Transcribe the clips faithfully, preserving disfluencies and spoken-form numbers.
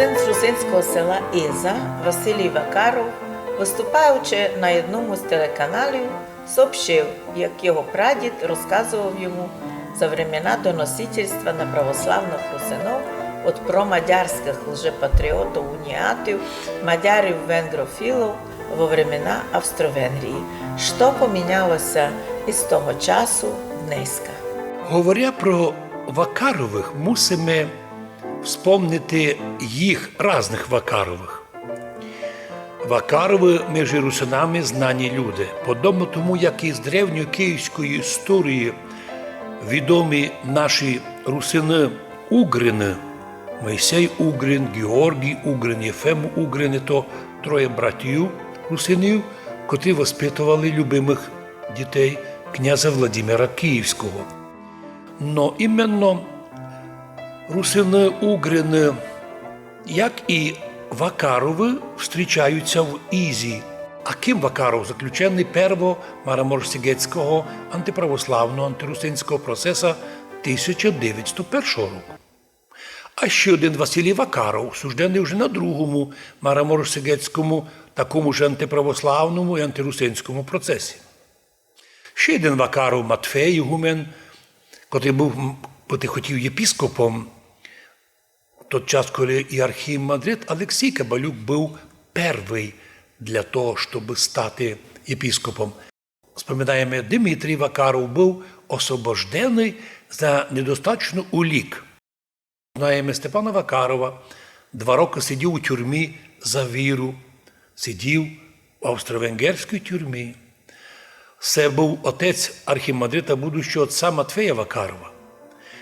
З русинського села Иза Василій Вакаров, выступаючи на єдному з телеканалів, сообщив, як його прадід розказовав йому за времена доносительства на православных русинов од промадярськых лжепатріотов, уніатів, мадярів, венгрофілов во времена Австро-Венгрії. Што поміняло ся із того часу днеська? Говоря про Вакаровых, мусиме вспомнити їх, разных Вакаровых. Вакаровы межи русинами знані люди. Подобно тому, як із древньої київської історії відомі наші русины Угрины, Мойсей Угрин, Георгій Угрин, Єфим Угрин, то троє братів русинів, котрі воспитовали любимых дітей князя Владимира Київського. Но іменно русины Угрины, як і Вакаровы, встрічають ся в Изі. Аким Вакаров заключеный перво Мараморсігецького антиправославного, антирусинського процеса тисяча девятсто першого року. А ще один Василій Вакаров, сужденый уже на другому Мараморсігецькому, такому ж антиправославному і антирусинському процесі. Ще один Вакаров Матфей, ігумен, котрый быв, м, котрый хотів єпіскопом, в тот час, коли і архімандрит Алексій Кабалюк быв первый для того, щоб стати єпіскопом. Споминаєме, Димитрій Вакаров быв освобожденый за недостаточну улік. Знаєме Степана Вакарова, два рокы сидів у тюрмі за віру, сидів у австро-венгерській тюрмі. Се быв отець архімандрита, будущого отця Матфея Вакарова.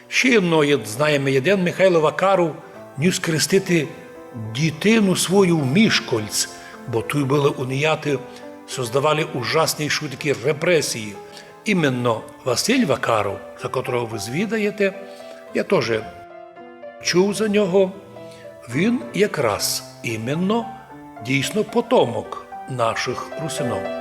Ще єдно є-, знаєме, єден Михайло Вакаров ніс крестити дітину свою в Мішкольц, бо туй были уніаты, создавали ужаснішу такі репресії. Іменно Василь Вакаров, за котрого вы звідаєте, я тоже чув за нього, він якраз іменно дійсно потомок нашых русинов.